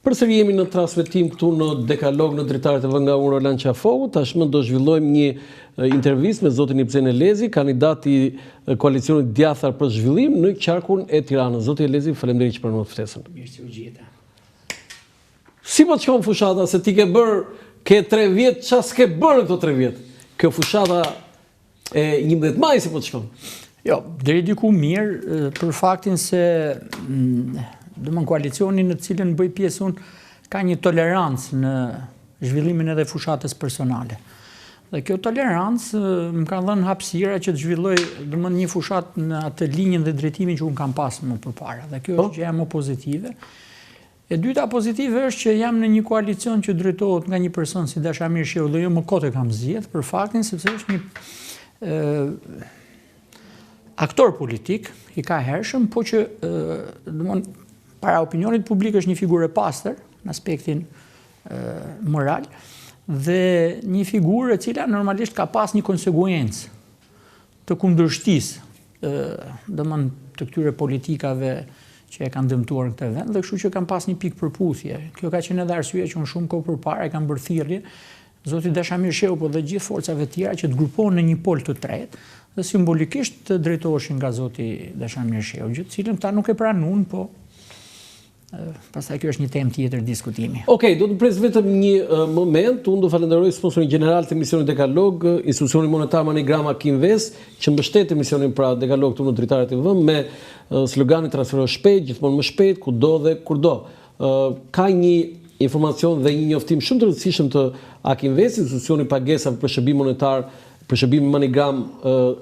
Përsëri jemi në transmetim këtu në Dekalog në Dritare TV nga unë Roland Qafoku. Tashmë do zhvillojmë një intervistë me zotin Ibsen Elezi, kandidat i koalicionit Djathta për Zhvillim në qarkun e Tiranës. Zoti Elezi, faleminderit që pranuat ftesën. Mirë se u gjeta. Si po të shkon fushata se ti ke bërë ke 3 vjet, ça s'ke bërë në këto 3 vjet? Kjo fushata E 11 maj si po të shkon? Jo, deri diku mirë, për faktin se mm, domethënë koalicioni në të cilin bëj pjesë unë ka një tolerancë në zhvillimin edhe fushatës personale. Dhe kjo tolerancë më ka dhënë hapësira që të zhvilloj domethënë një fushatë në atë linjën dhe drejtimin që unë kam pas më përpara. Dhe kjo po. është gjëja më pozitive. E dyta pozitive është që jam në një koalicion që drejtohet nga një person si Dashamir Shehu dhe jo më kot e kam zgjedh për faktin sepse është një ë aktor politik i kahershëm, po që domthon para opinionit publik është një figurë e pastër në aspektin moral dhe një figurë e cila normalisht ka pas një konsekuencë të kundërshtisë, domthon të këtyre politikave që e kanë dëmtuar këtë vend dhe kështu që kam pas një pikë përputhje. Kjo ka qenë edhe arsyeja që unë shumë kohë përpara e kam bërë thirrje zotit Dashamir Shehu, po dhe gjithë forcave të tjera që të grupohen në një pol të tretë dhe simbolikisht të drejtoheshin nga zoti Dashamir Shehu, gjë të cilën këta nuk e pranuan, po Pastaj kjo është një temë tjetër diskutimi. Okej, do të pres vetëm një moment. Unë do falenderoj sponsorin gjeneral të emisionit Dekalog, institucionin monetar MoneyGram Ak Invest, që mbështet emisionin pra Dekalog këtu në Dritare TV me sloganin transfero shpejt, gjithmonë më shpejt, kudo dhe kurdo. Ka një informacion dhe një njoftim shumë të rëndësishëm të Ak Invest, institucioni i pagesave për shërbim monetar për shërbimin MoneyGram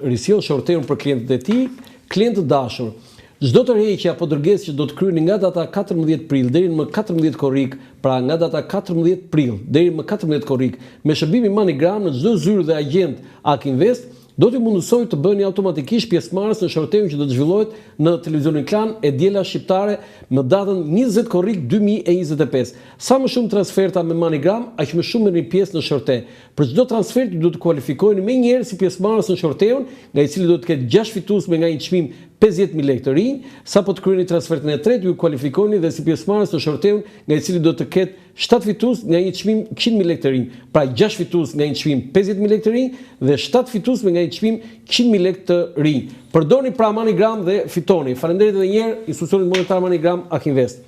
risjell shorteun për klientët e tij, klientë të dashur. Çdo tërheqje apo dërgesë që do të kryeni nga data 14 prill deri më 14 korrik, pra nga data 14 prill deri më 14 korrik, me shërbimin MoneyGram në çdo zyrë dhe agjent Ak Invest, do t'ju mundësojë të bëheni automatikisht pjesëmarrës në shorteun që do të zhvillohet në Televizionin Klan e Diela Shqiptare më datën 20 korrik 2025. Sa më shumë transferta me MoneyGram, aq më shumë merrni pjesë në shorte. Për çdo transfertë ju do të kualifikoheni menjëherë si pjesëmarrës në shorteun, nga i cili do të ketë gjashtë fitues me nga një çmim 50.000 lekë të rinj. Sapo të kryeni transfertën e tretë, ju kualifikoheni dhe si pjesëmarrës në shorteun, nga i cili do të ketë shtatë fitues nga një çmim 100.000 lekë të rinj. Pra gjashtë fitues nga një çmim 50.000 lekë të rinj dhe shtatë fitues me nga një çmim 100.000 lekë të rinj. Përdorni pra MoneyGram dhe fitoni. Faleminderit edhe një herë institucionit monetar MoneyGram Ak Invest.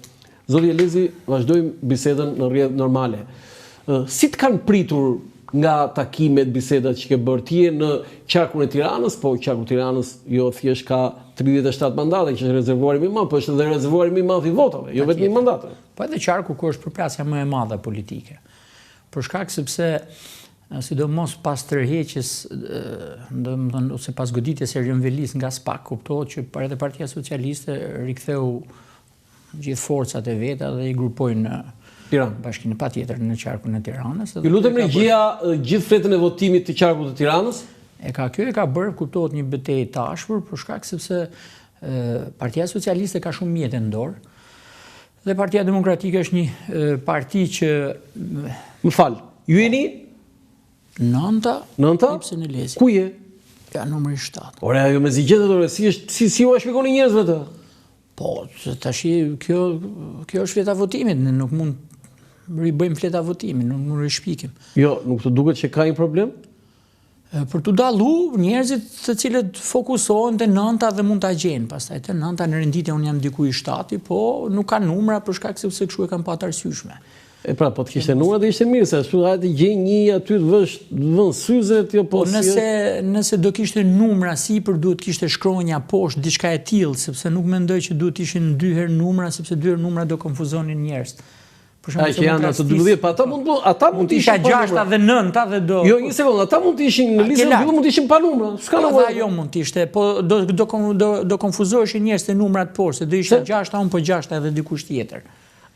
Zoti Elezi, vazhdojmë bisedën në rrjedhë normale. Si të kanë pritur nga takimet, bisedat që ke bërë? Ti je në qarkun e Tiranës, po qarku i Tiranës jo thjesht ka 37 mandate, që është rezervuari më i madh, po është edhe rezervuari më i madh i votave, jo vetëm i mandateve. Po edhe qarku ku është përplasja më e madhe politike. Për shkak sepse sidomos pas tërheqjes, domethënë ose pas goditjes së Erion Velisë nga SPAK, kuptohet që edhe Partia Socialiste riktheu gjithë forcat e veta dhe i grupoi në Tiranë. Bashkinë patjetër në qarkun e Tiranës. Ju lutem regjia gjithë fletën e votimit të qarkut të Tiranës? E ka kjo e ka bërë kuptohet një betejë të ashpër për shkak sepse Partia Socialiste ka shumë mjete në dorë. Dhe Partia Demokratike është një parti që Më fal, ju jeni Nënta? Nënta? Ibsen Elezi. Ku je? Ja, numri 7. Ore, ajo mezi gjendet, ore, si është, si, si ua shpjegoni njerëzve të? Po, tashi, kjo, kjo është fleta votimit, ne nuk mund ribëjmë fleta votimin, nuk mund rishpikim. Jo, nuk të duket që ka një problem? Për t'u dallu, njerëzit të cilët fokusohen te nënta dhe mund ta gjejnë, pastaj te nënta në renditje unë jam diku i shtati, po nuk ka numra për shkak sepse kështu e kam pa të arsyeshme. E pra, po të kishte numra do ishte mirë, se ashtu hajde të gjej një aty të vësh, të vënë syzet, jo po. Po nëse nëse do kishte numra sipër duhet të kishte shkronja poshtë, diçka e tillë, sepse nuk mendoj që duhet të ishin dy herë numra, sepse dy herë numra do konfuzonin njerëzit. Për shembull, që janë ato 12, pa ata mund të ata mund të ishin gjashta dhe nënta dhe do. Jo, një sekondë, ata mund të ishin në listën e mbyllur, mund të ishin pa numra. S'ka po, nevojë. Ajo mund të ishte, po do do do do konfuzoheshin njerëzit te numrat poshtë, se do isha gjashta unë po gjashta edhe dikush tjetër.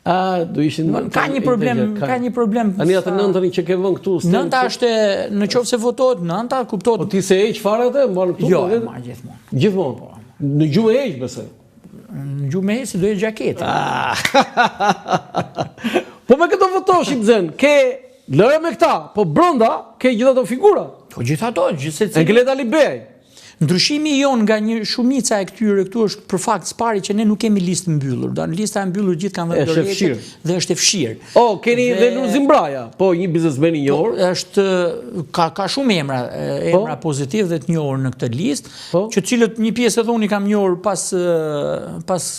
A, do ishin ka një problem, ka një problem. Ani atë nëntën që ke vënë këtu. Nënta është në qoftë se votohet nënta, kuptohet. Po ti s'e heq fare atë, mban këtu. Jo, e marr gjithmonë. Gjithmonë. Po. Në gjumë e heq besoj. Në gjumë e heq se do jetë xhaketë. Ah. Po me këto votosh Ibsen, ke lëre me këta, po brenda ke gjithë ato figura. Po gjithë ato, gjithsecili. Enkelejd Alibeaj. Ndryshimi jonë nga një shumica e këtyre këtu është për fakt së pari që ne nuk kemi listë mbyllur. Do në lista e mbyllur gjithë kanë dhënë dorëheqje dhe është e fshirë. O, oh, keni dhe Lulzim Braja, po një biznesmen i njohur. Po, është ka ka shumë emra, po. emra pozitiv dhe të njohur në këtë listë, po. që cilët një pjesë edhe unë i kam njohur pas pas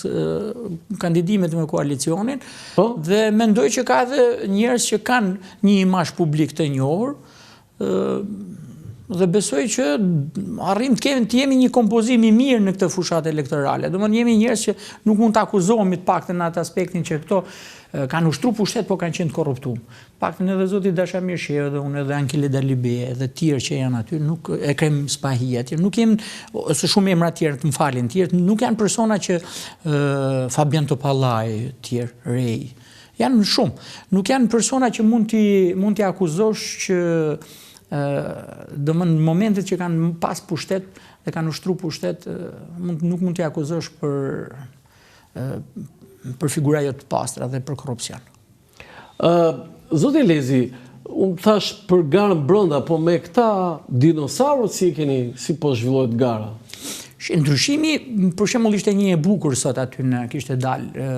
kandidimit me koalicionin. Po. Dhe mendoj që ka edhe njerëz që kanë një imazh publik të njohur, dhe besoj që arrijmë të kemi të jemi një kompozim i mirë në këtë fushatë elektorale. Domethënë jemi njerëz që nuk mund të akuzohemi të paktën në atë aspektin që këto kanë ushtru pushtet, po kanë qenë të korruptuar. Të paktën edhe zoti Dashamir Shehu edhe unë edhe Enkelejd Alibeaj edhe të tjerë që janë aty, nuk Ekrem Spahia etj, nuk jemi ose shumë emra të tjerë të më falin të tjerë, nuk janë persona që Fabian Topallaj të tjerë, Rej. Janë shumë. Nuk janë persona që mund t'i mund t'i akuzosh që domethënë në momentet që kanë pas pushtet dhe kanë ushtru pushtet, mund, nuk mund t'i akuzosh për për figura jo të pastra dhe për korrupsion. Ë, zoti Elezi, unë thashë për garën brenda, po me këta dinosaurët si e keni, si po zhvillohet gara? Shi, ndryshimi, për shembull ishte një e bukur sot aty në kishte dalë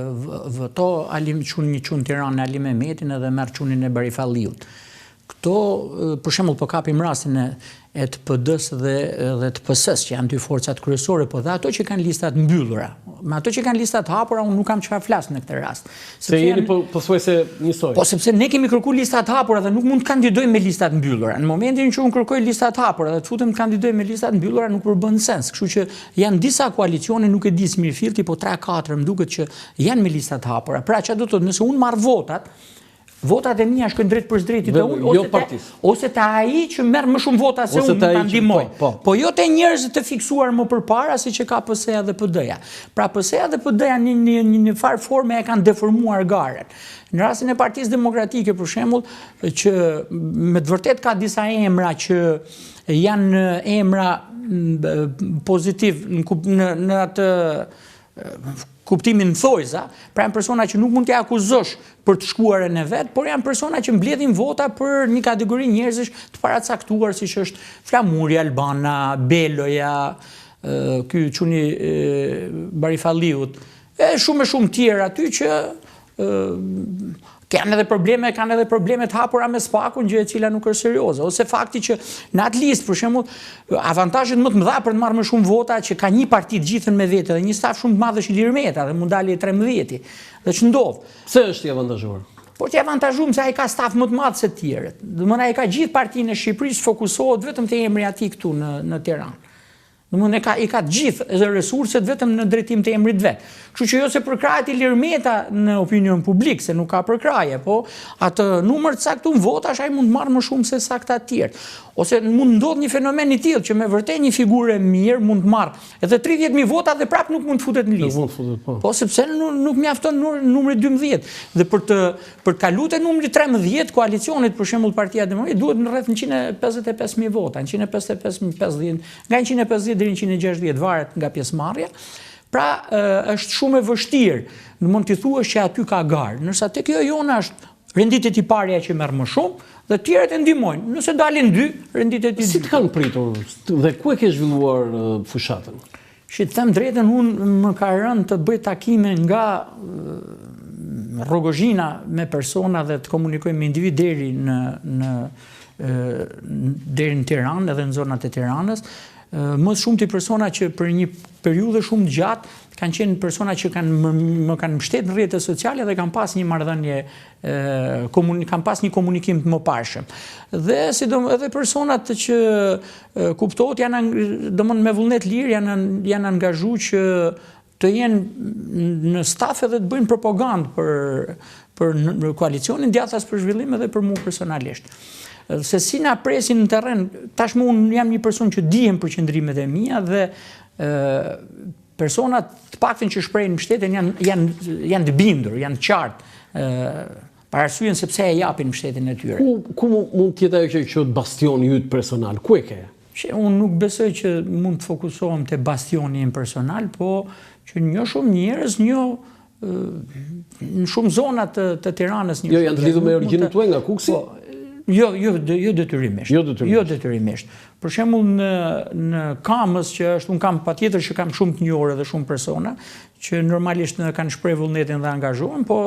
voto Alim çun një çun Tiranë Ali Mehmetin edhe merr çunin e Bari Falliut. Këto, për shembull, po kapim rastin e e të PD-së dhe dhe të PS-së, që janë dy forcat kryesore, po dhe ato që kanë lista të mbyllura. Me ato që kanë lista të hapura, unë nuk kam çfarë flas në këtë rast. Se jeni po pothuajse njësoj. Po sepse ne kemi kërkuar lista të hapura dhe nuk mund të kandidojmë me lista të mbyllura. Në momentin që unë kërkoj lista të hapura dhe të futem të kandidoj me lista të mbyllura nuk përbën sens. Kështu që janë disa koalicione, nuk e di si mirëfillti, po 3-4 më duket që janë me lista të hapura. Pra çfarë do të thotë, nëse unë marr votat, Votat e mia shkojnë drejtpërsëdrejti te unë jo ose te ose te ai që merr më shumë vota se unë ta ndihmoj. Po, po. po jo te njerëz të fiksuar më përpara siç e ka PS-ja dhe PD-ja. Pra PS-ja dhe PD-ja në një një një farë forme e kanë deformuar garën. Në rastin e Partisë Demokratike për shembull, që me të vërtetë ka disa emra që janë emra pozitiv në në, në atë kuptimin thojza, pra janë persona që nuk mund t'i akuzosh për të shkuarën e vet, por janë persona që mbledhin vota për një kategori njerëzish të paracaktuar, siç është Flamuri, Albana, Beloja, ky çuni Bari Falliut, e shumë e shumë tjerë aty që Kanë edhe probleme, kanë edhe probleme të hapura me SPAK-un, gjë e cila nuk është serioze. Ose fakti që në atë listë, për shembull, avantazhet më të mëdha për të marrë më shumë vota që ka një parti të gjithën me vete dhe një staf shumë të madh është Ilir Meta dhe mund dali e 13-ti. Dhe ç'ndodh? Pse është i avantazhuar? Po i avantazhuar se ai ka staf më të madh se të tjerët. Domethënë ai ka gjithë partinë e Shqipërisë fokusohet vetëm te emri i atij këtu në në Tiranë. Domethënë ka i ka të gjithë edhe resurset vetëm në drejtim të emrit vet. Kështu që jo se përkrahet Ilir Meta në opinion publik, se nuk ka përkrahje, po atë numër të caktuar votash ai mund të marrë më shumë se sa këta të tjerë. Ose mund ndodh një fenomen i tillë që me vërtet një figurë e mirë mund të marrë edhe 30000 vota dhe prapë nuk mund të futet në listë. Nuk mund të futet, po. Po sepse nuk, nuk mjafton numri 12. Dhe për të Për të kalu te numri 13, koalicionit, për shembull Partia Demokratike, duhet në rreth 155.000 vota, 155.050, nga 150 deri në 160 varet nga pjesëmarrja. Pra, është shumë e vështirë, në mund t'i thuash që aty ka garë. Ndërsa te kjo jona është renditet i pari ai që merr më shumë dhe të tjerët e ndihmojnë. Nëse dalin dy, renditet i dy. Si të kanë pritur dhe ku e ke zhvilluar fushatën? Që të them drejtën, unë më ka rënë të bëj takime nga Rrogozhina me persona dhe të komunikoj me individë deri në në deri në Tiranë edhe në zonat e Tiranës. Më shumti persona që për një periudhë shumë të gjatë kanë qenë persona që kanë më, më kanë mbështetur në rrjetet sociale dhe kanë pas një marrëdhënie kanë pas një komunikim të mëparshëm. Dhe sidomos edhe personat që kuptohet janë domthon me vullnet lirë janë janë angazhu që të jenë në staf edhe të bëjnë propagandë për për koalicionin djathtas për zhvillim edhe për mua personalisht. Se si na presin në terren, tashmë unë jam një person që dihem për qëndrimet e mia dhe ë Personat të paktën që shprehin mbështetjen janë janë janë të bindur, janë të qartë ë për arsyen se pse e japin mbështetjen e tyre. Ku ku mund të jetë ajo që quhet bastioni yt personal? Ku e ke? Që unë nuk besoj që mund të fokusohem te bastioni im personal, po që njoh shumë njerëz, njoh në shumë zona të të Tiranës një. Jo, janë të lidhur me origjinën tuaj nga Kukësi? Po. Jo, jo, jo detyrimisht. Jo detyrimisht. Jo detyrimisht. Për shembull në në Kamëz që është un kam patjetër që kam shumë të njohur edhe shumë persona që normalisht në kanë shpreh vullnetin dhe angazhohen, po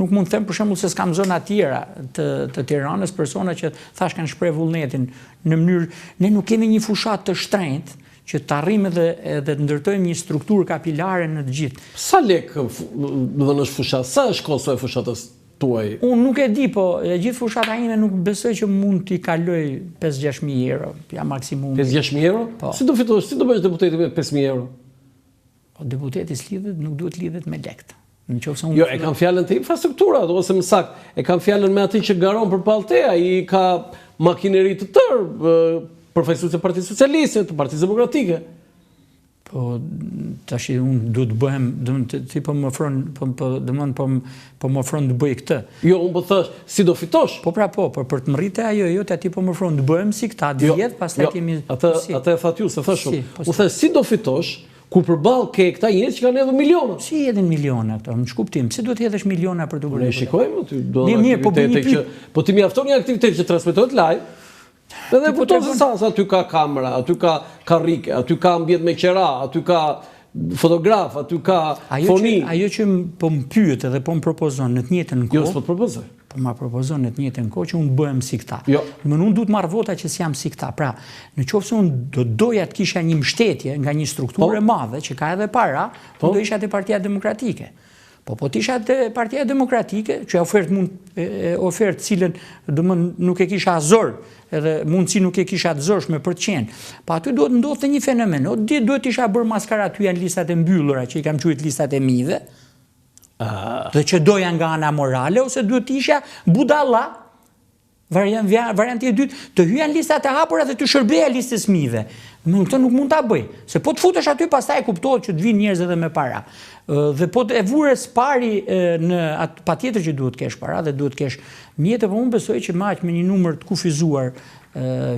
nuk mund të them për shembull se s'kam zona tjera të të Tiranës persona që thash kanë shpreh vullnetin në mënyrë ne nuk kemi një fushatë të shtrenjtë që të arrijmë edhe edhe të ndërtojmë një strukturë kapilare në të gjithë. Sa lek, domethënë është fushata, sa është kosto e fushatës tuaj? Unë nuk e di, po e gjithë fushata ime nuk besoj që mund t'i kaloj 5-6 mijë euro, ja maksimumi. 5-6 mijë euro? Po. Si do fitosh, si do bëhesh deputeti me 5 mijë euro? Po deputeti s'lidhet, nuk duhet lidhet me lekët. Në qoftë se unë Jo, e kam fjalën te infrastruktura, ose më saktë, e kam fjalën me atë që garon përballë teje, ai ka makineri të tërë, përfaqësues të Partisë Socialiste, të Partisë Demokratike. Po tash unë duhet të bëhem, domethënë ti po më ofron, po po domethënë po po më ofron të bëj këtë. Jo, unë po thash, si do fitosh? Po pra po, por për të mbërritur te ajo jo, ti po më ofron të bëhem si këta, të jo, vjedh, pastaj jo, kemi atë si. atë e thatë ju, s'e thashë unë. Po unë thash si do fitosh kur përballë ke këta njerëz që kanë hedhur miliona. Si hedhin miliona këto? Në ç'kuptim? Pse duhet të hedhësh miliona për të bërë? Ne shikojmë aty, do të mirë, po bëj një që po ti mjafton një aktivitet që transmetohet live, Edhe po kupton se sa, sa aty ka kamera, aty ka karrike, aty ka ambient me qera, aty ka fotograf, aty ka ajo foni. Që, ajo që po më pyet edhe po më propozon në të njëjtën jo, kohë. Jo, s'po të propozoj. Po ma propozon në të njëjtën kohë që unë bëhem si këta. Jo. Domethënë unë duhet marr vota që s'jam si këta. Pra, në qoftë se unë do doja të kisha një mbështetje nga një strukturë po. e madhe që ka edhe para, po. unë do isha te Partia Demokratike. Po po të isha te Partia Demokratike, që ofertë mund ofertë cilën domethënë nuk e kisha zor, edhe mundësi nuk e kisha të zorshme për të qenë. Po aty duhet ndodhte një fenomen, o di duhet të isha bërë maskara aty janë listat e mbyllura që i kam quajtur listat e mive. Ah. Dhe që doja nga ana morale ose duhet të isha budalla Variant, varianti i dytë, të hyja në listat e hapura dhe të shërbeja listës mive. Më këtë nuk mund ta bëj, se po të futesh aty pastaj kuptohet që të vinë njerëz edhe me para. Dhe po të e vure së pari në atë patjetër që duhet të kesh para dhe duhet të kesh mjete, po unë besoj që me aq me një numër të kufizuar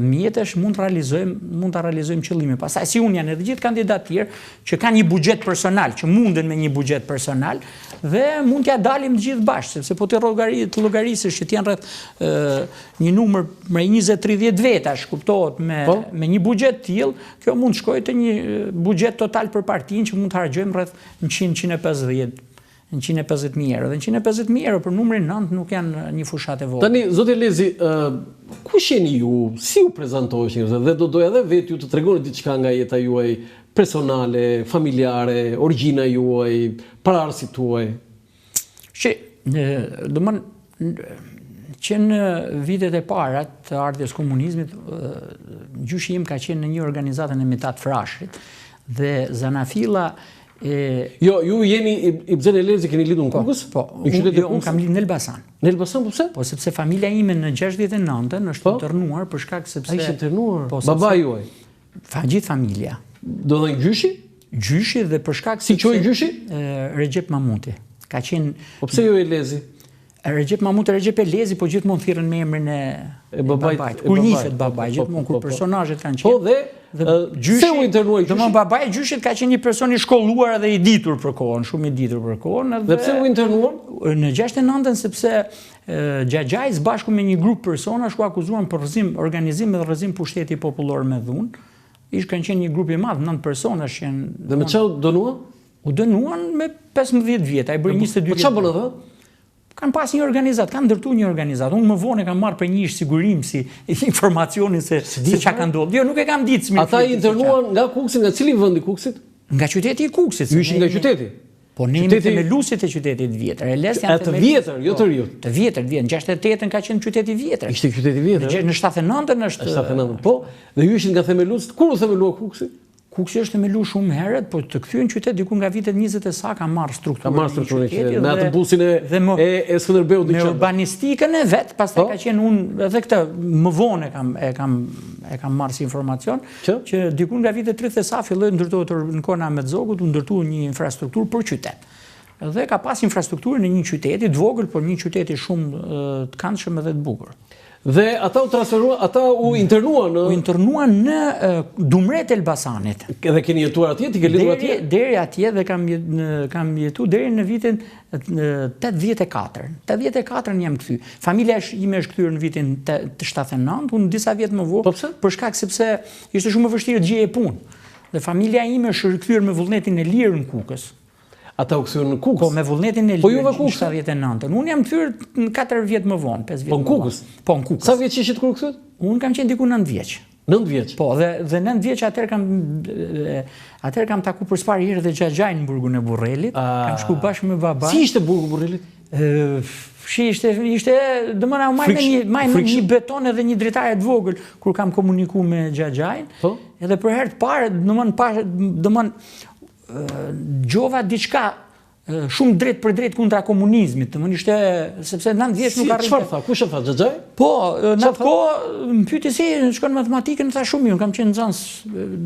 mjetesh mund të realizojmë mund ta realizojmë qëllimin. Pastaj si unë janë edhe gjithë kandidatë tjerë që kanë një buxhet personal, që munden me një buxhet personal dhe mund t'ia dalim të gjithë bashkë, sepse po të llogari të llogarisësh që të janë rreth një numër me 20-30 vetash, kuptohet me po? me një buxhet të tillë, kjo mund të shkojë te një buxhet total për partinë që mund të harxhojmë rreth 100-150 150.000 euro. Dhe 150.000 euro për numrin 9 nuk janë një fushatë e vogël. Tani, zoti Elezi, kush jeni ju, si u prezantoheni njerëzve dhe do doja edhe vetë ju të tregoni diçka nga jeta juaj personale, familjare, origjina juaj, paraardhësit tuaj. Shi, domethënë, që në vitet e para të ardhjes komunizmit, gjyshi im ka qenë në një organizatën e Mitat Frashërit, dhe zanafilla E... Jo, ju jeni Ibzen Elezi keni lindur në po, Kukës? Po, në qytetin e jo, unë kam lindur në Elbasan. Në Elbasan, po pse? Po sepse familja ime në 69-ën është po? internuar për shkak sepse A ishte internuar? Po, sepse... Baba juaj. Fa gjithë familja. Do dhe gjyshi? Gjyshi dhe për shkak si quhej gjyshi? Rexhep Mamuti. Ka qenë Po pse jo Elezi? Rexhep Mamuti, Rexhep Elezi, po gjithmonë thirren me emrin e, e babait. Kur njihet babai, po, gjithmonë kur po, po. personazhet kanë qenë. Po dhe dhe gjyshi, pse u internua gjyshi? Domethënë babai i gjyshit ka qenë një person i shkolluar edhe i ditur për kohën, shumë i ditur për kohën edhe Dhe pse u internuan? Në 69-ën sepse xhaxhai së bashku me një grup personash u akuzuan për rrëzim, organizim dhe rrëzim pushteti popullor me dhunë. Ish kanë qenë një grup i madh, 9 personash janë. Dhe me çfarë u dënuan? U dënuan me 15 vjet, ai bëri 22 vjet. Po çfarë bënë ata? Kanë pas një organizatë, kanë ndërtuar një organizatë. Unë më vonë e kam marrë prej një ish sigurimsi informacionin se se çka ka ndodhur. Jo, nuk e kam ditë. Ata i internuan nga Kukësi, nga cili vend i Kukësit? Nga qyteti i Kukësit. Ju ishin nga qyteti? Po ne jemi themeluesit e qytetit të vjetër. Elez janë të vjetër, jo të riut. Po, të vjetër, të vjetër. Në 68-ën ka qenë qyteti i vjetër. Ishte qyteti i vjetër. Në 79-ën është 79-ën. Po, dhe ju ishit nga themeluesit. Kur u themelua Kukësi? Kukësi është themelu shumë herët, po të kthyen qytet diku nga vitet 20 e sa ka marrë strukturën. Ka marrë strukturën e qytetit, me atë bustin e dhe më, e, e Skënderbeut në qendër. Me urbanistikën e vet, pastaj po? ka qenë unë edhe këtë më vonë e kam e kam e kam marrë si informacion që, që diku nga vitet 30 e sa filloi ndërtohet në kohën e Ahmet Zogut, u ndërtua një infrastrukturë për qytet. Dhe ka pas infrastrukturën e një qyteti të vogël, por një qyteti shumë të këndshëm edhe të bukur. Dhe ata u transferuan, ata u internuan në U internuan në Dumre të Elbasanit. Edhe keni jetuar atje, ti ke lindur atje? Deri atje dhe kam kam jetu deri në vitin 84. 84 jam kthy. Familja ime është kthyer në vitin 79, unë disa vjet më vonë. Po pse? Për shkak sepse ishte shumë e vështirë të gjeje punë. Dhe familja ime është rikthyer me vullnetin e lirë në Kukës. Ata u kthyen në Kukës. Po me vullnetin e po lirë po në 79-ën. Unë jam kthyer në 4 vjet më vonë, 5 vjet. Po në Kukës. Po në Kukës. Sa vjeç ishit kur u kthyet? Unë kam qenë diku 9 vjeç. 9 vjeç. Po, dhe dhe 9 vjeç atëherë kam atëherë kam taku për së pari herë dhe xhaxhain në burgun e Burrelit. Kam shku bashkë me babain. Si ishte burgu i Burrelit? Ë shi ishte ishte domethënë u maj me një maj me një beton edhe një dritare të vogël kur kam komuniku me xhaxhain. Po. Edhe për herë të parë, domethënë pa domethënë dëgjova diçka shumë drejt për drejt kundra komunizmit, domethënë ishte sepse 9 vjeç nuk arrin. Çfarë tha? Kush e tha xhaxhai? Po, në atë kohë më pyeti si shkon matematikën, tha shumë mirë, kam qenë nxënës,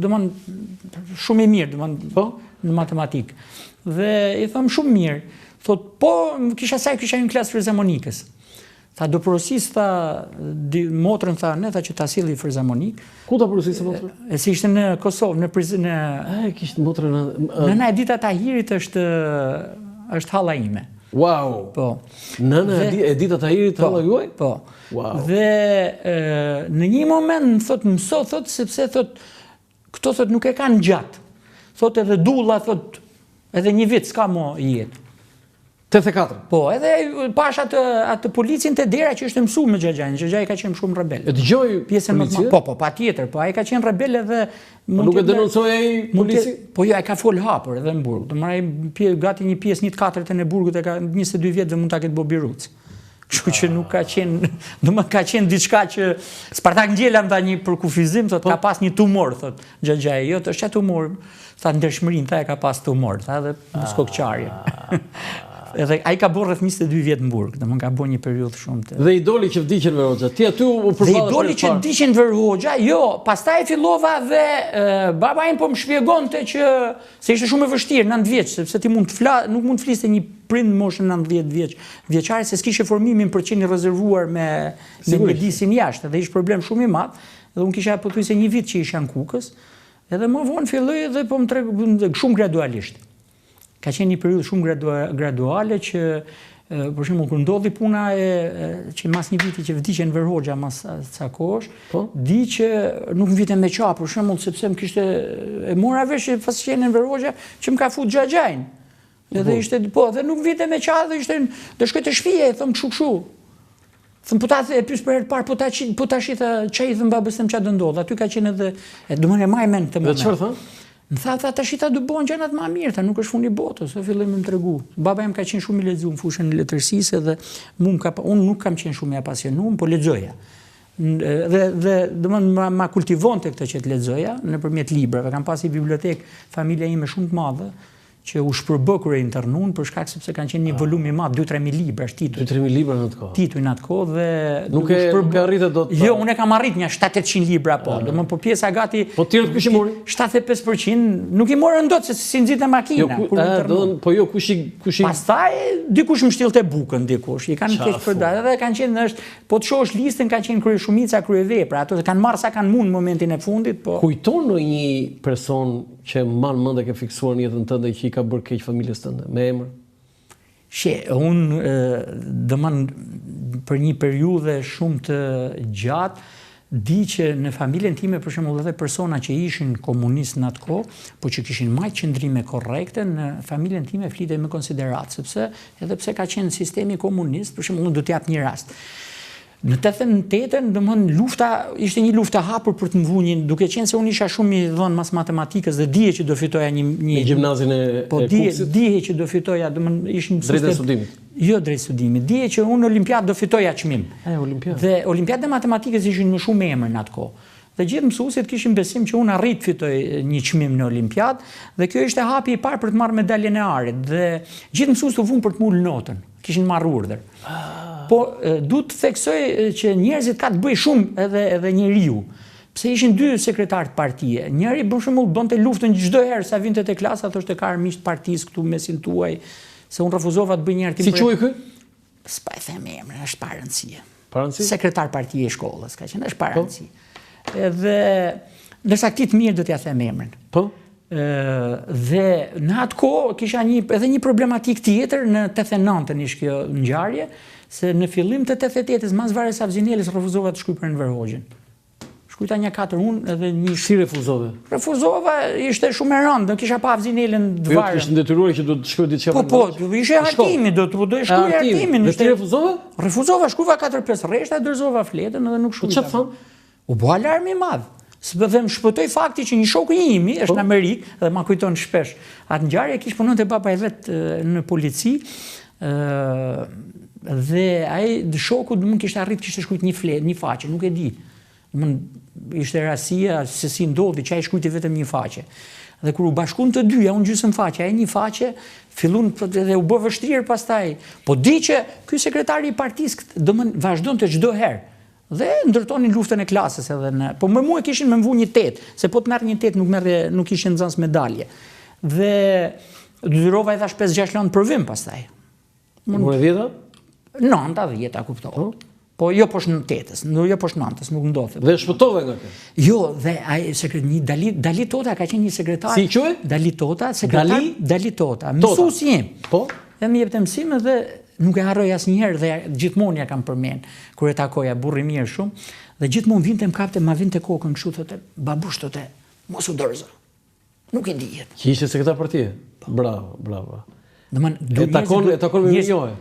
domethënë shumë i mirë, domethënë po në matematikë. Dhe i them shumë mirë. Thot, po kisha sa kisha një klasë fizarmonikës. Tha do porosis tha di, motrën tha ne tha që ta sjelli fizarmonikë. Ku ta porosiste motrën? E si ishte në Kosovë, në Priz në A e kishte motrën në Nëna Edita Tahirit është është halla ime. Wow. Po. Nëna dhe, Edita Tahirit po, halla juaj? Po. Wow. Dhe e, në një moment më thot mëso thot sepse thot këto thot nuk e kanë gjatë. Thot edhe Dulla thot edhe një vit s'ka mo jetë. 84. Po, edhe pash atë atë policin te dera që ishte mësu me xhaxhain. Xhaxhai ka qenë shumë rebel. E dëgjoi pjesën më të Po, po, patjetër, po ai ka qenë rebel edhe po nuk e denoncoi ai polici? Po jo, ai ka fol hapur edhe në burg. Domethënë ai gati një pjesë një të katërtën e burgut e ka 22 vjet dhe mund ta ketë bo biruc. Kështu që nuk ka qenë, domethënë ka qenë diçka që Spartak Ngjela më dha një përkufizim, thotë po. ka pas një tumor, thotë xhaxhai jot, është çfarë tumor? Tha ndershmërinë, tha e ka pas tumor, tha edhe muskokçarje. Edhe ai ka bërë rreth 22 vjet në burg, domethënë ka bërë një periudhë shumë të. Dhe idoli që vdiq Enver Hoxha, ti aty u përballe. Dhe idoli që vdiq Enver Hoxha, jo, pastaj fillova dhe e, baba im po më shpjegonte që se ishte shumë e vështirë 9 vjeç, sepse ti mund të fla, nuk mund të fliste një prind në moshën 90 vjeç, vjeçare se s'kishe formimin për të qenë i rezervuar me me mjedisin jashtë dhe ishte problem shumë i madh. Dhe unë kisha pothuajse një vit që isha në Kukës, Edhe më vonë filloi dhe po më treg shumë gradualisht. Ka qenë një periudhë shumë gradua, graduale që për shembull kur ndodhi puna e që mas një viti që vdiq Enver Hoxha mas ca kohësh, po? di që nuk më vinte me qa për shembull sepse më kishte e mora vesh që pas qenë Enver Hoxha që më ka fut xhaxhain. Edhe po. ishte po, dhe nuk vinte me qa dhe ishte dhe shkoj te shtëpia i them kshu kshu. Them po ta e pyes për herë të parë, po ta po tash i tha ça i them babës them ça do ndodh. Aty ka qenë edhe e domethënë e maj mend këtë moment. Dhe çfarë tha? Më tha, tha tash i tha do bëhen gjërat më mirë, tha nuk është fundi i botës, e filloi me më tregu. Baba im ka qenë shumë i lexuar në fushën e letërsisë dhe mu më ka unë nuk kam qenë shumë i apasionuar, po lexoja. Dhe dhe domethënë ma, ma kultivonte këtë që të lexoja nëpërmjet librave. Kam pas një bibliotekë familja ime shumë të madhe, që u shpërbë kur e internuan për shkak sepse kanë qenë një ah. volum i madh 2-3 mijë libra tituj. 2-3 mijë libra në atë kohë. Tituj në atë kohë dhe nuk e nuk e arrite dot. Jo, unë e kam arrit një 7-800 libra po, ah. domethënë po pjesa gati Po tjerët kush i mori? 75% nuk i morën dot se s'i nxinte makina jo, ku, a, do, po jo kush i kush i Pastaj dikush më shtillte bukën dikush, i kanë keqpërdorur edhe kanë qenë është po të shohësh listën kanë qenë krye shumica kryevepra, ato kanë marrë sa kanë mund në momentin e fundit, po. Kujton ndonjë person Që e mban mend e ke fiksuar në jetën tënde që i ka bërë keq familjes tënde, me emër? Shih, unë, domethënë, për një periudhë shumë të gjatë, di që në familjen time, për shembull, edhe persona që ishin komunistë në atë kohë, po që kishin majtë qëndrime korrekte, në familjen time flitej me konsideratë, sepse edhe pse ka qenë sistemi komunist, për shembull, unë do të jap një rast. Në 88-ën, domethënë lufta ishte një luftë e hapur për të më vunë, duke qenë se unë isha shumë i dhënë mas matematikës dhe dije që do fitoja një një në gjimnazin e po dije dije që do fitoja, domethënë ishin drejt studimit. Jo drejt studimit. Dije që unë në olimpiadë do fitoja çmim. E olimpiadë. Dhe olimpiadat e matematikës ishin më shumë emër në atë kohë. Dhe gjithë mësuesit kishin besim që unë arrij të fitoj një çmim në olimpiadë dhe kjo ishte hapi i parë për të marrë medaljen e arit dhe gjithë mësuesit u vunë për të më ulë notën kishin marrë urdhër. Ah. Po du të theksoj që njerëzit ka të bëjë shumë edhe edhe njeriu. Pse ishin dy sekretarë të partie. Njëri për shembull bënte luftën çdo herë sa vinte te klasa thoshte ka armiq të partisë këtu mesin tuaj, se unë refuzova të bëj një herë Si quhej ky? S'po e them emrin, është pa rëndësi. Pa rëndësi? Sekretar partie i shkollës, ka qenë, është pa po. rëndësi. Edhe, ndërsa këtij të mirë do t'ja them emrin. Po? Dhe në atë kohë kisha një, edhe një problematikë tjetër në 89-ën ish kjo ngjarje, se në fillim të 88-ës, mas varjes Havzi Nelës, refuzova të shkruaj për Enver Hoxhën. Shkruajta nja katër unë edhe një... Si refuzove? Refuzova, ishte shumë e rëndë, nuk kisha pa Havzi Nelën të jo, varën. Jo, të detyruar që do të shkruaj diçka po, për Po, po, ishte hartimi, do të do të shkruaj hartimin. Dhe ti refuzove? Refuzova, shkruva 4-5 rreshta, dorëzova fletën edhe nuk po, shkruajta. Po çfarë thonë? U bë alarm i madh. S'po them shpëtoi fakti që një shok i imi është po. në Amerikë dhe ma kujton shpesh. Atë ngjarje kish punonte baba i vet në polici, ë dhe ai shoku domethënë kishte arrit kishte shkruajt një fletë, një faqe, nuk e di. Domethënë ishte rastësia se si ndodhi që ai shkruajti vetëm një faqe. Dhe kur u bashkuan të dyja, unë gjysmë faqe, ai një faqe, fillun dhe u bë vështirë pastaj. Po di që ky sekretari i partisë domethënë vazhdonte çdo herë. Dhe ndërtonin luftën e klasës edhe në, po me mua kishin me më vu një tetë, se po të merr një tetë nuk merr nuk ishe nxënës me dalje. Dhe detyrova i dhash 5-6 lëndë provim pastaj. Mund More dhjeta? Nënta, dhjeta, kupto. Po? Po jo poshtë në tetës, nuk jo poshtë nëntës, nuk ndodhte. Dhe shpëtove nga kjo? Jo, dhe ai sekret një Dali Dali Tota ka qenë një sekretar. Si quhej? Dali Tota, sekretar Dali, Dali Tota, mësuesi im. Po? Dhe më jepte mësim dhe nuk e harroj asnjëherë dhe gjithmonë ja kam përmend kur e takoja burrë i mirë shumë dhe gjithmonë vinte më kapte ma vinte kokën kështu thote babush thote mos u dorëzo. Nuk i dihet. Që ishte sekretar partie. Po. Bravo, bravo. Domethënë e takon e takon me mirënjohje.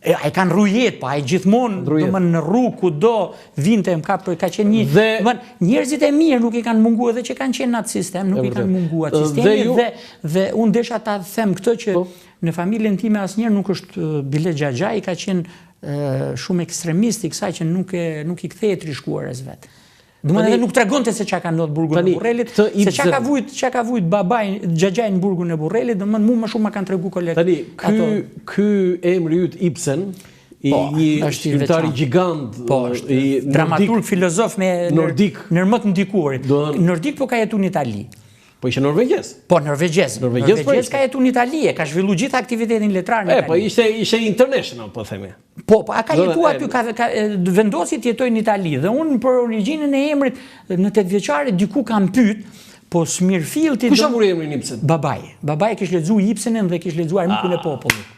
E, ai ka ndrru jetë, po ai gjithmonë, domethënë në rrugë kudo vinte më kap, ka qenë një, dhe, domethënë njerëzit e mirë nuk i kanë munguar edhe që kanë qenë në atë sistem, nuk i kanë munguar atë sistemi dhe, ju... dhe dhe unë desha ta them këtë që po. në familjen time asnjëherë nuk është bile xhaxhai ka qenë shumë ekstremist i kësaj që nuk e nuk i kthehet të shkuarës vet. Domethënë edhe nuk tregonte se çka ka ndodhur në burgun e Burrelit, se çka ka vujt, çka ka vujt babai, xhaxhai në burgun e Burrelit, domethënë mua më shumë ma kanë tregu kolegët. Tani ky ky emri yt Ibsen i po, një shkrimtari gjigant, po, është i dramaturg, filozof me nordik, ndër më të ndikuarit. Nordik po ka jetu në Itali. Po ishte norvegjez. Po norvegjez. Norvegjez, po norvegjez ka jetu në Itali, e ka zhvillu gjithë aktivitetin letrar në Itali. E, po ishte ishte international, po themi. Po, po, a ka jetu aty, ka, ka vendosi të jetojë në Itali dhe unë për origjinën e emrit në tetëvjeçare diku kam pyet, po smirëfillti Kush e vuri emrin Ibsen? Babai. Babai kish lexu Ibsenin dhe kish lexu Armikun e ah. Popullit.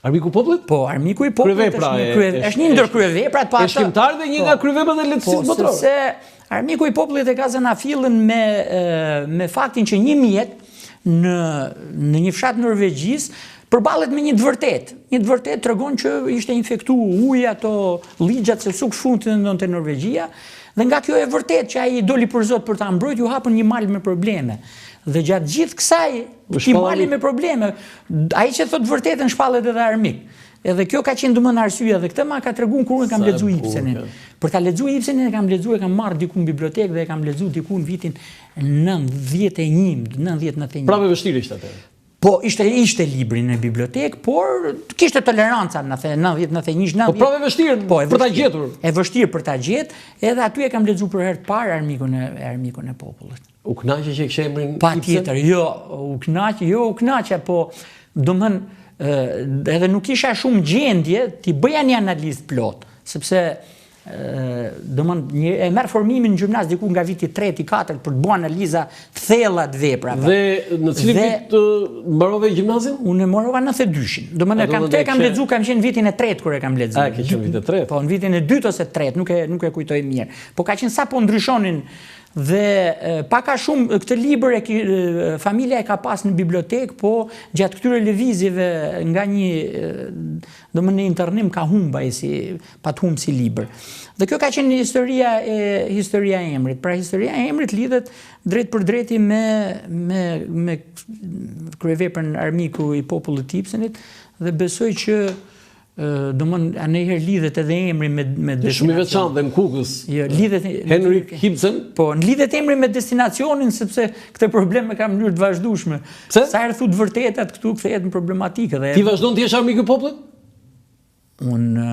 Armiku i popullit? Po, Armiku i popullit është një krye, është një ndër kryeveprat pa atë. Është shkrimtar dhe një po, nga kryeveprat e letërsisë po, botërore. Sepse Armiku i popullit e ka zanafillën me me faktin që një mjek në në një fshat Norvegjisë përballet me një të vërtetë. Një të vërtetë tregon që ishte infektu uji ato llixhat se s'u fundte Norvegjia dhe nga kjo e vërtetë që ai doli për zot për ta mbrojtur, iu hapën një mal me probleme. Dhe gjatë gjithë kësaj, këtij mali me probleme, ai që thotë të vërtetën shpallet edhe armik. Edhe kjo ka qenë domethënë arsyeja dhe këtë ma ka treguar kur unë kam lexu Ibsenin. Për ta lexu Ibsenin e kam lexu e kam marrë diku në bibliotekë dhe e kam lexu diku në vitin 91, 90 91. Prapë e vështirë ishte atëherë. Po ishte ishte libri në bibliotekë, por kishte toleranca në 90 91 90. Po prapë e vështirë po, e për ta gjetur. E vështirë për ta gjetur, edhe aty e kam lexuar për herë të parë armikun e armikun e popullit. U kënaqe që e kishe emrin Ibsen? Patjetër, jo, u kënaqe, jo u kënaqa, po domethënë edhe nuk isha shumë gjendje t'i bëja një analizë të plotë, sepse domethënë një e merr formimin në gjimnaz diku nga viti i tretë i katërt për të bërë analiza të thella të veprave. Dhe në cilin vit mbarove gjimnazin? Unë e mbarova në 92-shin. Domethënë kam këtë e kam lexu, kam qenë vitin e tretë kur e kam lexu. A ke qenë vitin e tretë? Po, në vitin e dytë ose të tretë, nuk e nuk e kujtoj mirë. Po ka qenë sapo ndryshonin dhe pak a shumë këtë libër e ki, familja e ka pas në bibliotekë, po gjatë këtyre lëvizjeve nga një domethënë në internim ka humb ai si pat humb si libër. Dhe kjo ka qenë historia e historia e emrit. Pra historia e emrit lidhet drejtpërdrejti me me me kryeveprën Armiku i popullit të Ibsenit dhe besoj që domethënë ndonjëherë lidhet edhe emri me me destinacionin. Shumë i veçantë dhe në Kukës. Jo, lidhet Henrik Ibsen. Po, lidhet emri me destinacionin sepse këtë problem e kam në mënyrë të vazhdueshme. Pse? Sa herë thu të vërtetat këtu kthehet në problematikë dhe Ti vazhdon të jesh armiku i popullit? Unë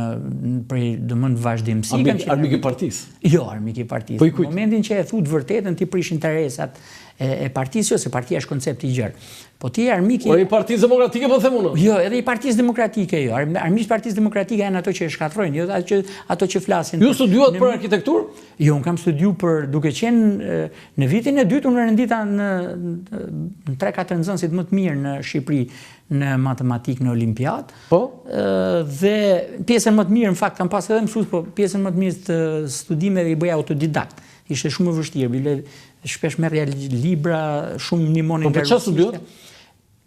prej domethënë vazhdimësi kam qenë armik i partisë. Jo, armik i partisë. Po i kujt? Në momentin që e thu të vërtetën ti prish interesat e, e partisë, jo se partia është koncept i gjerë. Po ti je armik i Po i Partisë Demokratike po them unë. Jo, edhe i Partisë Demokratike jo. Armiqtë e Partisë Demokratike janë ato që e shkatërrojnë, jo ato që ato që flasin. Ju studiuat për arkitekturë? Jo, unë kam studiu për duke qenë në vitin e dytë unë rendita në në 3-4 nxënësit më të mirë në Shqipëri në matematikë në Olimpiadë. Po? Dhe pjesën më të mirë, në fakt, kam pas edhe mësues, po pjesën më të mirë të studimeve i bëja autodidakt. Ishte shumë e vështirë, bile shpesh merrja libra, shumë ndihmonin. Po për çfarë studiuat?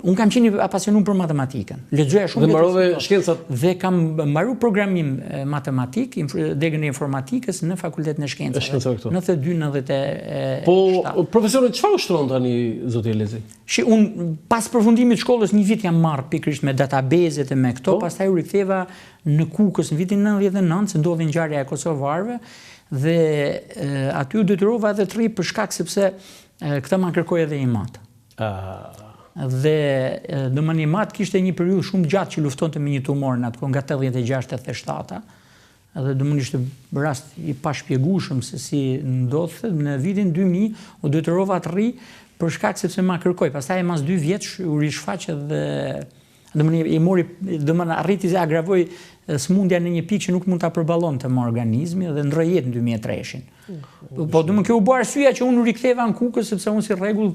Unë kam qenë i apasionuar për matematikën. Lexoja shumë. Dhe mbarove shkencat? Dhe kam mbaru programim matematik, degën e informatikës në Fakultetin e Shkencave. Shkencave këtu. 92 97. Po profesionin çfarë ushtron tani zoti Elezi? Shi, unë pas përfundimit të shkollës një vit jam marrë pikërisht me database-et e me këto, po. pastaj u riktheva në Kukës në vitin 99, se ndodhi ngjarja e kosovarëve dhe e, aty u detyrova edhe të rri për shkak sepse e, këtë ma kërkoi edhe im atë. Ah. Dhe domethënë im atë kishte një periudhë shumë gjatë që luftonte me një tumor në atë kohë nga 86-87-a. Edhe domethënë ishte rast i pashpjegueshëm se si ndodhte, në vitin 2000 u detyrova të rri për shkak sepse ma kërkoi. Pastaj mas dy vjetësh u rishfaq edhe domethënë i mori domethënë arriti se agravoi sëmundja në një pikë që nuk mund ta përballonte më organizmi dhe ndërroi jetë në 2003-shin. Po domethënë kjo u bë arsyeja që unë u riktheva në Kukës sepse unë si rregull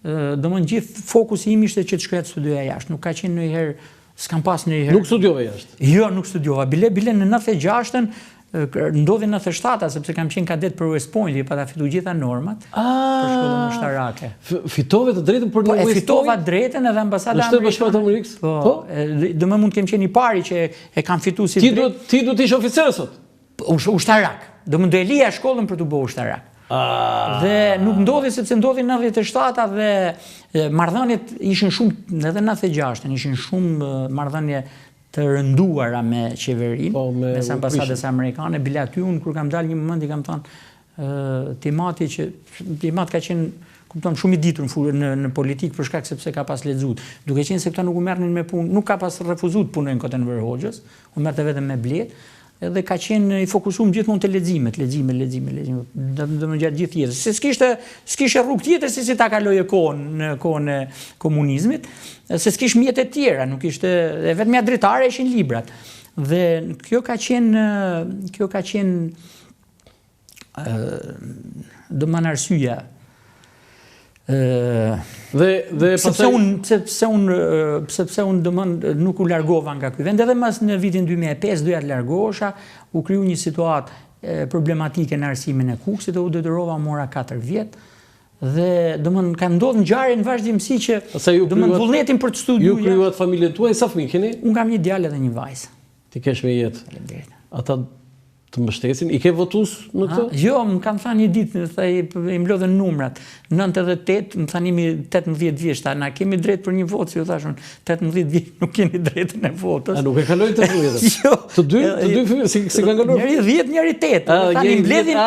domethënë gjithë fokusi im ishte që të shkoja të studioja jashtë. Nuk ka qenë ndonjëherë S'kam pas ndonjëherë. Nuk studiove jashtë? Jo, nuk studiova. Bile, bile në 96-ën, ndodhi 97-a, sepse kam qenë kadet për West Point, i pata fitu gjitha normat ah, për shkollën ushtarake. Fitove të drejtën për në po, West Point? E fitova drejtën edhe ambasada amerikane. Në Shtetet e Bashkuara të Amerikës? Po, po? Domethënë mund të kem qenë i pari që e kam fitu si drejtë. Ti do të ishe oficer sot? Ushtarak. Domethënë do e lija shkollën për t'u bë ushtarak. Ah. Dhe nuk ndodhi sepse ndodhi 97-a dhe marrëdhëniet ishin shumë edhe 96-ën ishin shumë marrëdhënie të rënduara me qeverinë, po, me mes ambasadës amerikane, bile aty unë kur kam dalë një moment i kam thënë tim ati që tim atë ka qenë kupton shumë i ditur në në, në politikë për shkak sepse ka pas lexuar. Duke qenë se këta nuk u merrnin me punë, nuk ka pas refuzuar të punojnë kot Enver Hoxhës, u merrte vetëm me bletë, Edhe ka qenë i fokusum gjithmonë te leximet, lexime, lexime, lexime, domethënë gjatë gjithë jetës. Se s'kishte, s'kishte rrugë tjetër se si ta kaloje kohën në kohën e komunizmit, se s'kish mjete të tjera, nuk ishte, e vetmja dritare ishin librat. Dhe kjo ka qenë, kjo ka qenë domethënë arsyeja dhe dhe sepse unë sepse unë sepse unë domethënë nuk u largova nga ky vend edhe mas në vitin 2005 doja të largohesha u kriju një situatë problematike në arsimin e Kukësit dhe u detyrova mora 4 vjet dhe domethënë ka ndodhur ngjarje në vazhdimësi që domethënë vullnetin për të studiuar ju krijuat familjen tuaj sa fëmijë keni unë kam një djalë dhe një vajzë T'i kesh me jetë. Faleminderit. Ata të mbështesin, i ke votues në këtë? Jo, më kanë thënë një ditë, më tha, i mblodhën numrat, 98, më thanë jemi 18 vjeç, tha, na kemi drejt për një votë, si ju thashë unë, 18 vjeç nuk keni drejtën e votës. A nuk e kalojnë 18? jo. Të dy, të dy fëmijë, si si kanë kaluar? Njëri 10, njëri 8. A, thanë, i mbledhim,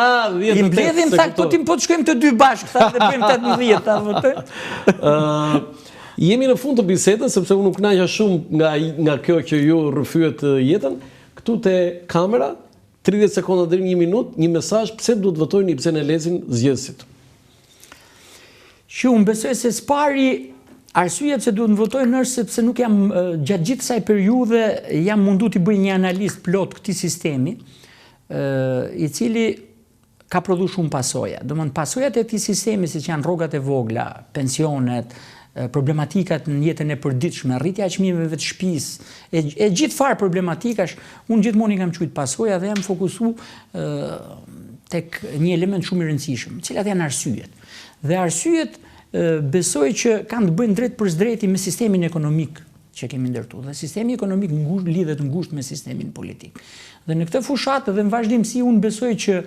i mbledhim, tha, po tim po të shkojmë të dy bashkë, tha, dhe bëjmë 18, tha, vërtet. Ë, Jemi në fund të bisedës sepse unë u kënaqa shumë nga nga kjo që ju rrëfyet jetën. Këtu te kamera, 30 sekonda deri në një minutë, një mesazh pse duhet të votojnë Ibsen Elezin zgjedhësit. Që unë besoj se së pari arsyeja pse duhet të votojnë është sepse nuk jam gjatë gjithë kësaj periudhe jam mundu t'i bëj një analizë plot këtij sistemi, i cili ka prodhu shumë pasoja. Domethënë pasojat e këtij sistemi siç janë rrogat e vogla, pensionet, problematikat në jetën e përditshme, rritja e çmimeve të shtëpisë, e, e gjithfarë problematikash, unë gjithmonë i kam quajt pasoja dhe jam fokusu ë tek një element shumë i rëndësishëm, cilat janë arsyet. Dhe arsyet besoj që kanë të bëjnë drejtpërsëdrejti me sistemin ekonomik që kemi ndërtu. Dhe sistemi ekonomik ngushtë lidhet ngushtë me sistemin politik. Dhe në këtë fushatë dhe në vazhdimësi unë besoj që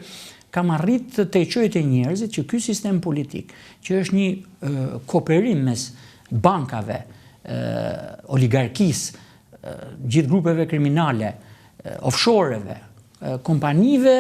kam arrit të të çoj te njerëzit që ky sistem politik, që është një kooperim mes bankave, oligarkisë, gjithë grupeve kriminale, offshore-eve, kompanive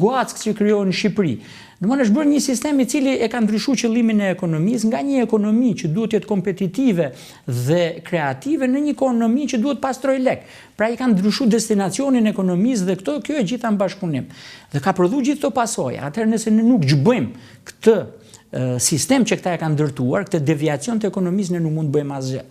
guackë që krijohen në Shqipëri. Domethënë është bërë një sistem i cili e ka ndryshuar qëllimin e ekonomisë nga një ekonomi që duhet të jetë kompetitive dhe kreative në një ekonomi që duhet të pastrojë lek. Pra i ka ndryshuar destinacionin e ekonomisë dhe këto kjo e gjitha në bashkëpunim. Dhe ka prodhuar gjithë këto pasoja. Atëherë nëse ne nuk zhbëjmë këtë sistem që këta e kanë ndërtuar, këtë deviacion të ekonomisë ne nuk mund të bëjmë asgjë.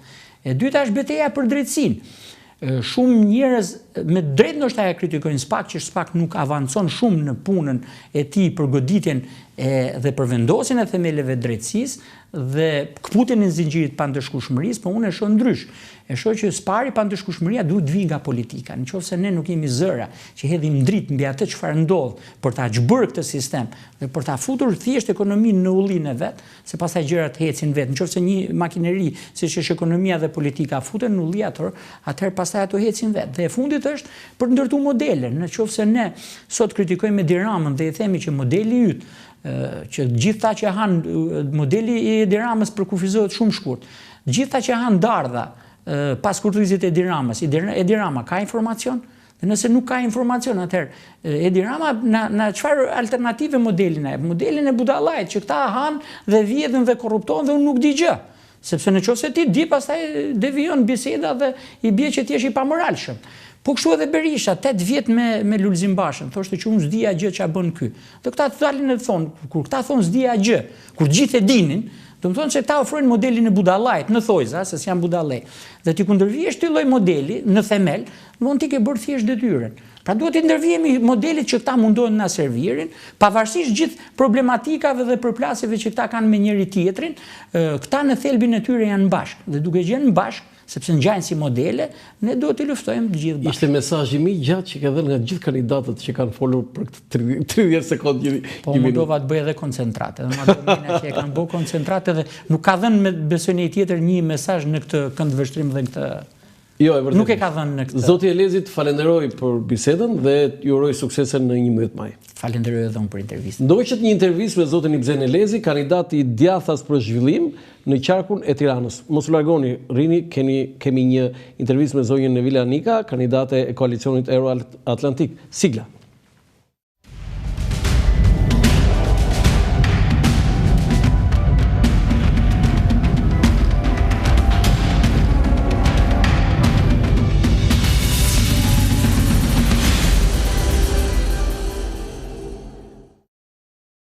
E dyta është beteja për drejtësinë. Shumë njerëz me të drejtë ndoshta e kritikojnë SPAK që SPAK nuk avancon shumë në punën e tij për goditjen e dhe për vendosjen e themeleve të drejtësisë dhe këputjen e zinxhirit të pandëshkueshmërisë, po unë e shoh ndryshe. E shoh që së pari pandëshkueshmëria duhet të vijë nga politika. Në qoftë se ne nuk jemi zëra që hedhim dritë mbi atë çfarë ndodh për ta zhbërë këtë sistem dhe për ta futur thjesht ekonominë në ullinë e vet, se pastaj gjërat ecin vetë. Në qoftë se një makineri, siç është ekonomia dhe politika, futen në ulli ato, atëherë pastaj ato ecin vetë. Dhe e fundit është për të ndërtuar modele. Në qoftë se ne sot kritikojmë Edi Ramën dhe i themi që modeli yt, që gjithë ata që hanë modeli i Edi Ramës përkufizohet shumë shkurt. Gjithë ata që hanë dardha pas kurrizit të Edi Ramës, Edi Rama ka informacion? Dhe nëse nuk ka informacion, atëherë Edi Rama na na çfarë alternative modeli na jep? Modelin e budallait që këta hanë dhe vjedhin dhe korruptohen dhe unë nuk di gjë. Sepse në qoftë se ti di, pastaj devijon biseda dhe i bie që ti je i pamoralshëm. Po kështu edhe Berisha, 8 vjet me me Lulzim Bashën, thoshte që unë s'dija gjë ça bën ky. Dhe këta të dalin e thonë, kur këta thonë s'dija gjë, kur të gjithë e dinin, domethënë se këta ofrojnë modelin e budallait në thojza, se s'janë budallej. Dhe t'i kundërvihesh këtij lloj modeli në themel, Domethënë ti ke bërë thjesht detyrën. Pra duhet t'i ndërvihemi modelit që këta mundohen na servirin, pavarësisht gjithë problematikave dhe përplasjeve që këta kanë me njëri tjetrin, këta në thelbin e tyre janë bashkë dhe duke qenë bashkë, sepse ngjajnë si modele, ne duhet t'i luftojmë të gjithë bashkë. Ishte mesazhi më i gjatë që ke dhënë nga gjithë kandidatët që kanë folur për këtë 30 sekondë një minutë. Po mundova të bëj edhe koncentrat, edhe ma do mendja që e kam bërë koncentrat edhe nuk ka dhënë me besoj një tjetër një mesazh në këtë këndvështrim dhe në këtë Jo, e vërtetë. Nuk e ka dhënë në këtë. Zoti Elezi, të falenderoj për bisedën dhe ju uroj suksese në 11 maj. Falenderoj edhe unë për intervistën. Ndoqët një intervistë me zotin Ibzen Elezi, kandidat i Djathtas për Zhvillim në qarkun e Tiranës. Mos u largoni, rrini, keni kemi një intervistë me zonjën Nevila Nika, kandidate e koalicionit Euroatlantik. Sigla.